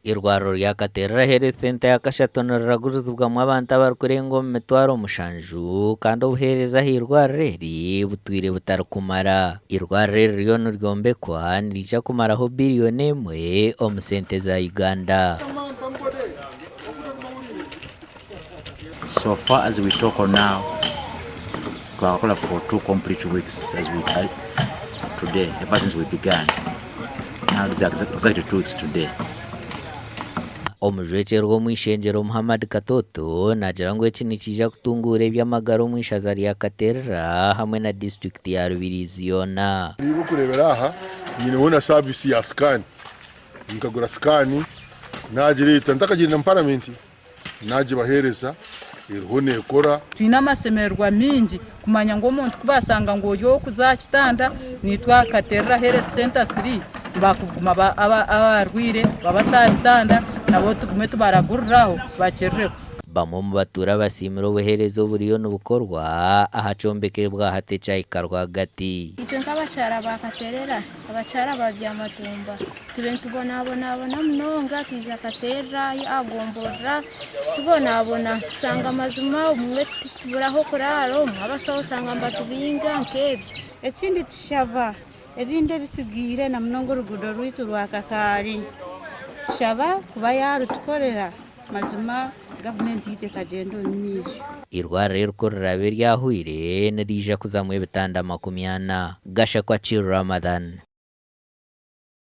Eirwariro rya Katerera Health Centre ya kashatu niriragurizibwamu abantu abarikurenga omu mitwaro mushanju kandi obuheereza aha irwariro eri butwire butarikumara. Eirwariro eri ririyo niryombekwa niriija kumaraho biriyoni emwe omu sente za Uganda. So far as we talk now, twakakora for two complete weeks as we today, ever since we began. Now it's exactly 2 weeks today. Omujwekyerwa omu ishengyero Muhammad Katoto naagira ngu eki nikiija kutunguura eby'amagara omu ishaza rya Katerera hamwe na disiturikiti ya Rubirizi yoona. Niiwe orikureebera aha nyineho na saavisi ya scan, nkagura scan nagireeta ntakagiire na mu paramenti nagibaheereza eriho neekora. Twine amashemererwa maingi kumanya ngu omuntu ku baashanga ngu ori ow'okuza aha kitanda, naitwe aha Katerera Health Centre Three bakuguma abarwaire babate aha bitanda nabo tugume tubaraguriraho bakirireho. Bamwe omu batuura basiimire obuheereza oburiyo nibukorwa aha kyombeko obwahati ekyahika rwagati. Itwe nk'abakyara ba Katerera, abakyara ba Byamatumba, Tube nitubonabonabona munonga twija Katerera aha gomborora tubonabona tushanga amazima obumwe tubura ah'okuraara obumwe abasaho oshanga nibatubinga nk'ebyo. Ekindi tushaba ebindi ebisigaire na munonga oruguudo rwaitu rwa Kakaari tushaba kuba yarutukorera mazima gavumenti yaitu ekagyenda omu maisho. Eirwariro eri ku riraabe ryahweire niriija kuzamu ebitanda 40. Gashakwa Kiru Ramadhan.